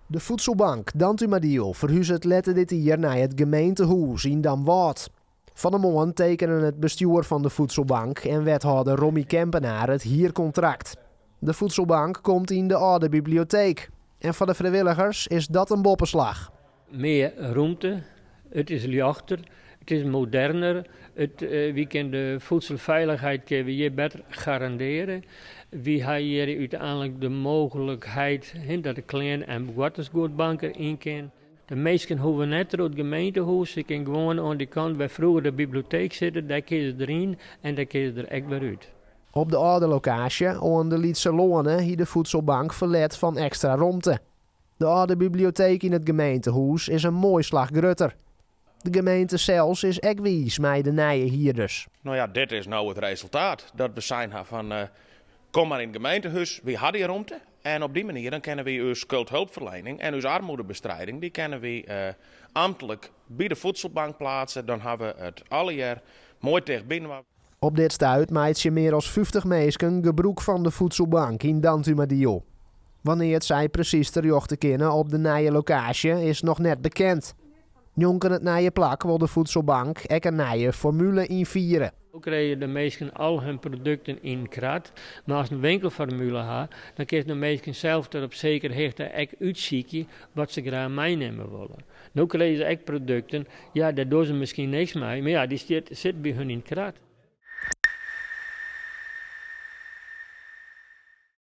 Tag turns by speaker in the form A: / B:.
A: De Voedselbank Dantumadiel ferhuzet letter dit jier nei it gemeentehûs yn Damwâld. Fan 'e moarn tekenen it bestjoer fan de Voedselbank en wethâlder Rommy Kempenaar it hierkontrakt. De Voedselbank komt yn de âlde biblioteek. En foar de frijwilligers is dat in boppeslach.
B: Mear rûmte, it is ljochter, it is moderner, it, wy kinne de voedselveiligheid kinne we hjir better garandearje. Wy ha hjir úteinlik de mooglikheid dat de klean en boartersguodbank deryn kin. De minsken hoege net troch it gemeentehûs, se kinne gewoan oan dy kant wêr froeger de biblioteek sitte, dêr kinne se deryn en dêr kinne se der ek wer út.
A: Op de âlde lokaasje oan de Lytse Loane hie de Voedselbank ferlet fan ekstra romte. De âlde biblioteek yn it gemeentehûs is in moai slach grutter. De gemeente sels is ek wiis mei de nije hierders.
C: No ja, dit is no it resultaat. Dat we sein ha fan kom mar yn it gemeentehûs, wy ha dy romte. En op dy manier dan kinne wy ús skuldhulpferliening en ús armoedebestriding, dy kinne wy amtlik by de voedselbank pleatse. Dan ha we it allegear moai ticht byinoar.
A: Op dit stuit meitsje mear as 50 minsken gebrûk fan de Voedselbank yn Dantumadiel. Wannear't sy presys terjochte kinne op de nije lokaasje is noch net bekend. Njonken it nije plak wol de Voedselbank ek in nije formule ynfiere.
B: No krije de minsken al hun produkten yn krat, mar as in winkelformule ha, dan kinne de minsken sels der op sekere hichte ek útsykje wat se graach meinimme wolle. No krije se ek produkten, ja, dêr dogge se miskien niks mei, mar ja, dy sit by hun yn it krat.